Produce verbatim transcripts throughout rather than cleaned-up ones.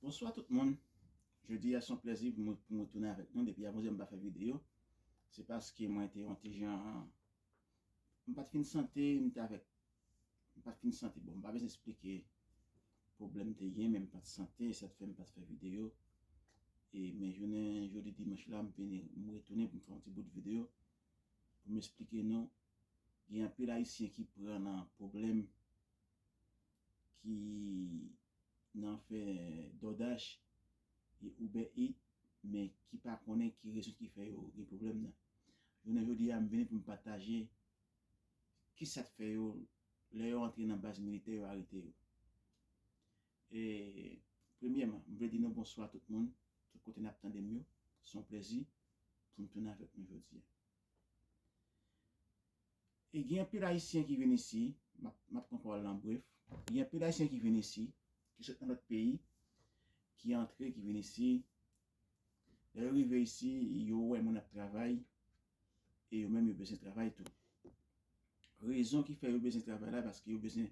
Bonswa tout moun. Jodi a se yon plèzi pou mwen, pou mwen tounen avèk nou. Depi avanyè m pa fè videyo, se paske mwen te yon ti jan, m pa t fin sante, m te avèk, m pa t fin sante. Bon, m pa bezwen eksplike pwoblèm te gen, men m pa t sante, sa t fè m pa t fè videyo. E, men jounen jodi dimanch la, m vini, m retounen pou m fè yon ti bout videyo, pou m eksplike nou, gen anpil Ayisyen ki pran nan pwoblèm, ki nan fè DoorDash e Uber Eats, men ki pa konnen ki rezon ki fè yo gen pwoblèm nan. Jounen jodi a, m vini pou m pataje ki sa k fè yo, lè yo antre nan baz militè, yo arete yo. E, premyèman, m vle di nou bonswa tout moun, tout kote n ap tande m yo. Se yon plèzi pou m tounen avèk nou jodi a. E gen anpil Ayisyen ki vin isi, m ap, m ap pran pawòl lan brèf. Gen anpil Ayisyen ki vin isi, ki sot nan lòt peyi, ki antre, ki vin isi. Lè yo rive isi, yo wè moun ap travay, e yo menm yo bezwen travay tou. Rezon ki fè yo bezwen travay la, paske yo bezwen,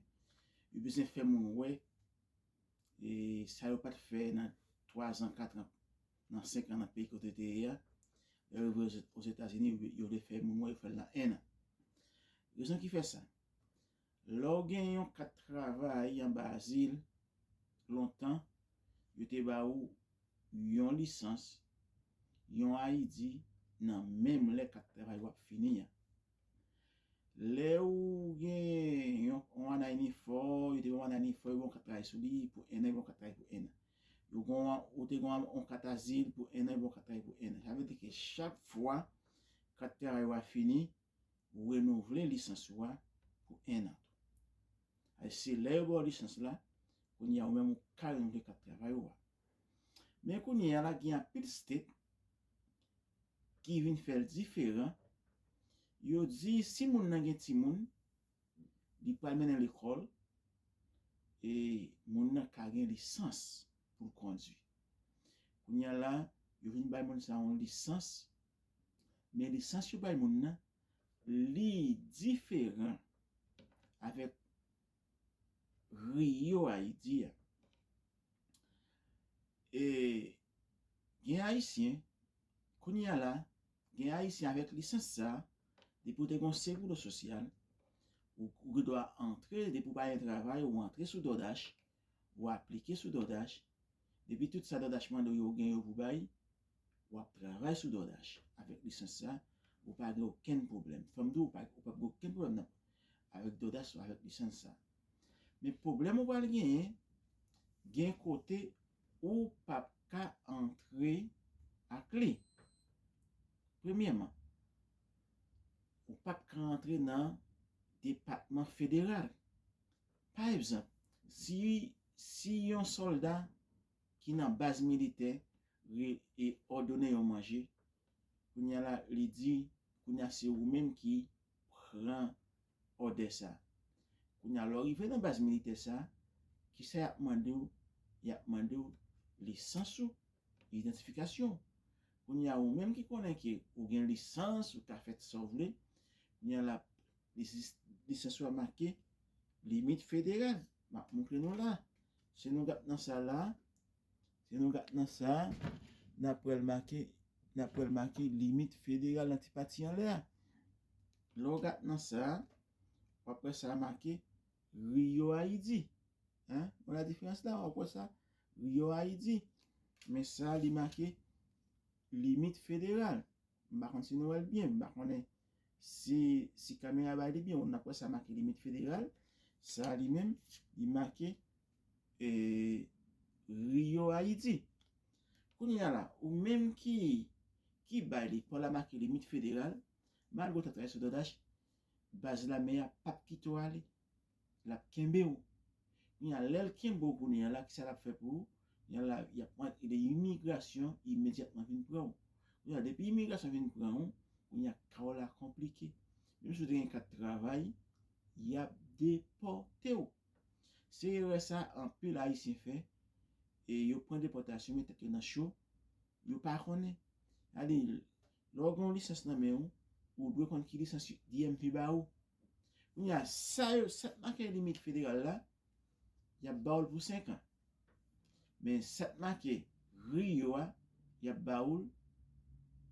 yo bezwen fè moun wè e sa yo pa t fè nan twazan, katran, nan senkan nan peyi kote yo te ye a, lè yo rive Ozetazini, yo vle fè moun wè yo fè l nan enn an. Rezon ki fè sa, lè w gen yon kat travay anba azil, lontan, yo te ba ou yon lisans, yon I D, nan menm lè kat travay w ap fini an. Lè ou gen yon, yon N I D, yo te ba w N I D, yo ba w kat travay sou li pou enn an, yo ba w kat travay pou enn an. Yo gen yon, ou te gen yon kat azil pou enn an, yo ba w kat travay pou enn an. Sa vle di ke chak fwa kat travay ou a fini, ou renouvle lisans ou a pou enn an tou. Ay, se lè yo ba w lisans la, kounye a ou menm ou ka renouvle kat travay ou a. Men kounye a la, gen anpil state ki vin fè l diferan. Yo di si moun nan gen timoun, li pral mennen lekòl, e moun nan ka gen lisans pou l kondwi. Kounye a la, yo vin bay moun sa yon lisans, men lisans yo bay moun nan, li diferan avèk Rio I D a. E gen Ayisyen, kounye a la, gen Ayisyen avèk lisans sa, depi w te gen yon seguro sosyal, ou, ou gen dwa antre, depi w pa gen travay, ou antre sou DoorDash, ou aplike sou DoorDash, depi tout sa DoorDash mande w yo, ou gen yo pou bay, w ap travay sou DoorDash avèk lisans sa, ou pa gen okenn pwoblèm. Fò m di w, ou pa, ou p ap gen okenn pwoblèm nan, avèk DoorDash ou avèk lisans sa. Men pwoblèm ou pral genyen, gen kote ou p ap ka antre ak li. Premyèman, ou p ap ka antre nan depatman federal. Pa egzanp, si, si yon sòlda ki nan baz militè re, e òdone yon manje, kounye a la, li di, kounye a se ou menm ki pran òdè sa. Kounye a, lè w rive nan baz militè sa, kisa y ap mande w? Y ap mande w lisans ou, idantifikasyon w. Kounye a, ou menm ki konnen ke ou gen lisans, ou ka fè sa w vle. Kounye a la, lisans, lisans ou a make limit federal. M ap montre nou la. Si nou gad nan sa la, si nou gad nan sa, n ap wè l make, n ap wè l make limit federal nan ti pati anlè a. Lè w gad nan sa, w ap wè sa make Rio I D. Hein? Bon, la diferans la, w ap wè sa. Rio I D. Men sa, li make limit federal. M pa konn si nou wè l byen, m pa konnen si, si kamera bay li byen, ou n ap wè sa make limit federal. Sa li menm, li make, e, Rio I D. Kounye a la, ou menm ki, ki bay li, pa w la make limit federal, malgre w ta travay sou DoorDash, baz lame a p ap kite w ale. L ap kenbe w. Kounye a, lè l kenbe w kounye a la, kisa l ap fè pou ou? Kounye a la, y ap mande imigrasyon imedyatman vin pran w. Kounye a, depi imigrasyon vin pran w, kounye a, ka w la konplike. Menm si w te gen kat travay, y ap depòte w. Se erè sa anpil Ayisyen fè, e yo pran depòtasyon, met tèt yo nan cho, yo pa konnen. Gade, lè w gen yon lisans nan men w, ou dwe konn ki lisans D M V ba ou. Kounye a, sa yo, sa k make limit federal la, y ap ba w l pou senk an. Men sa k make gri yo a, y ap ba ou l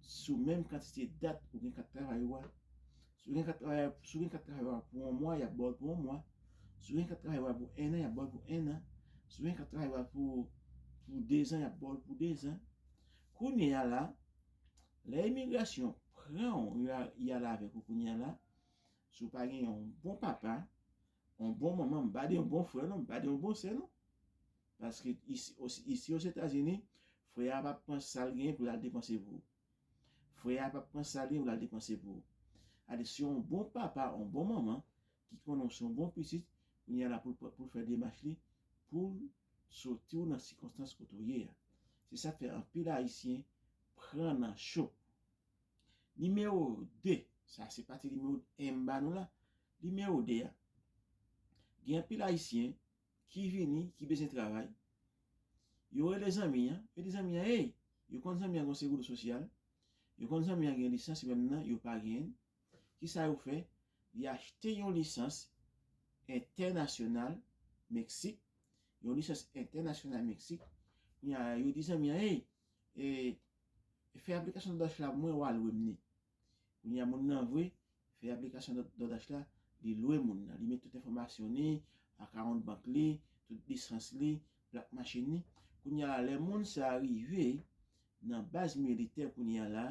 sou menm kantite dat ou gen kat travay ou a. Si w gen kat travay, si w gen kat travay ou a pou yon mwa, y ap ba w l pou yon mwa. Si w gen kat travay ou a pou enn an, y ap ba w l pou enn an. Si w gen kat travay ou a pou, pou dezan, y ap ba w l pou dezan. Kounye a la, lè imigrasyon pran w, y a, y al avèk ou kounye a la, si w pa gen yon bon papa, yon bon manman, m pa di yon bon frè non, m pa di yon bon sè non. Paske isi, osi- isi Ozetazini, frè a p ap pran sa l genyen pou l al depanse pou ou. Frè a p ap pran sa l genyen pou l al depanse pou ou. Ade, se yon bon papa, yon bon manman ki konnen w se yon bon pitit, kounye a la pou l pran- pou l fè demach li, pou l soti w nan sikonstans kote w ye a. Se sa k fè anpil Ayisyen pran nan cho. Nimewo de, sa se pati nimewo en m ba nou la. Nimewo de a, gen anpil Ayisyen ki vini, ki bezwen travay. Yo rele zanmi an, yo di zanmi an, hey, yo konn zanmi an gon seguro sosyal, yo konn zanmi an gen lisans, yo menm nan, yo pa genyen. Kisa yo fè? Li achte yon lisans entènasyonal Meksik, yon lisans entènasyonal Meksik. Kounye a, yo di zanmi an, hey, e, fè aplikasyon DoorDash la pou mwen, w a lwe m li. Kounye a, moun nan vre, fè aplikasyon DoorDash la, li lwe moun nan. Li met tout enfòmasyon li, akawont bank li, tout lisans li, plak machin li. Kounye a la, lè moun sa a rive nan baz militè kounye a la,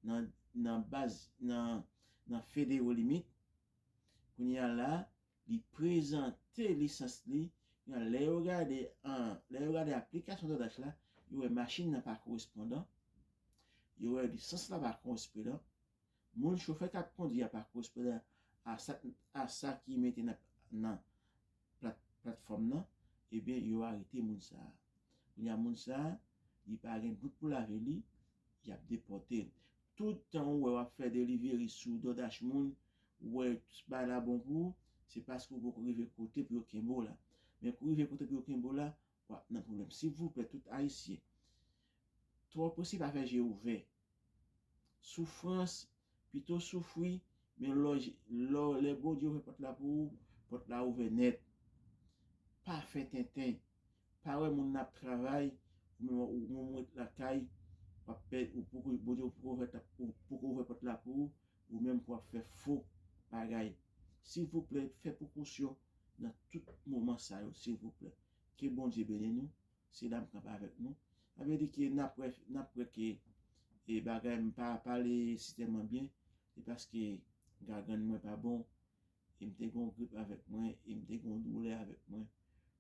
nan, nan baz, nan, nan Federo Limit, kounye a la, li prezante lisans li. Kounye a, lè yo gade, an, lè yo gade aplikasyon DoorDash la, yo wè machin nan pa korespondan, yo wè lisans la pa korespondan, moun chofè k ap kondwi a pa korespondan a sa, a sa ki mete nan, nan plat, platfòm nan, ebyen, yo arete moun sa a. Kounye a, moun sa a, li pa gen goud pou lave li, y ap depòte l. Tout tan ou wè w ap fè delivery sou DoorDash moun, ou wè bagay la bon pou ou, se paske ou poko rive kote pou yo kenbe w la. Men kou rive kote pou yo kenbe w la, w ap nan pwoblèm. Silvouplè, tout Ayisyen, twò prese pa fè je ouvè. Soufrans, pito soufri, men lè, lè, lè Bondye ouvè pòt la pou ou, pòt la ouvè nèt. Pa fè tenten. Pa wè moun nan ap travay, ou menm ou, ou menm ou ret lakay, w ap pè, ou poko, Bondye poko ouvè, ou poko ouvè pòt la pou ou, ou menm pou w ap fè fo bagay. Silvouplè, fè prekosyon nan tout moman sa yo, silvouplè. Ke Bondye beni nou. Se la m kanpe avèk nou. Sa vle di ke n ap wè, n ap wè ke e bagay m pa pale si tèlman byen, se paske gagann mwen pa bon, e m te gen yon grip avèk mwen, e m te gen yon doulè avèk mwen,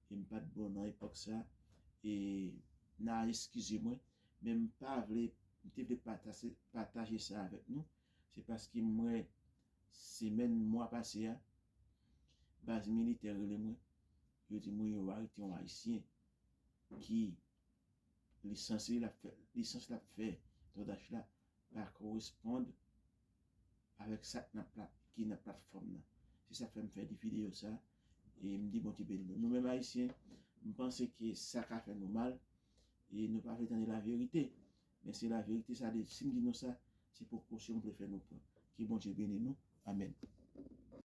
e m pa t bon nan epòk sa, e n a eskize mwen, men m pa vle, m te vle pataje, pataje sa avèk nou, se paske m wè semèn, mwa pase a, baz militè rele mwen, yo di mwen yo arete yon Ayisyen ki lisans li l ap fè, lisans l ap fè DoorDash la pa koresponn avèk sa k nan plat, ki nan platfòm nan. Se sa k fè m fè di videyo sa, e m di Bondye beni nou. Nou menm Ayisyen, m panse ke sa ka fè nou mal, e nou pa vle tande laverite. Men se laverite sa, de, si m di nou sa, se prekosyon m vle fè nou pran. Ke Bondye beni nou. Amèn.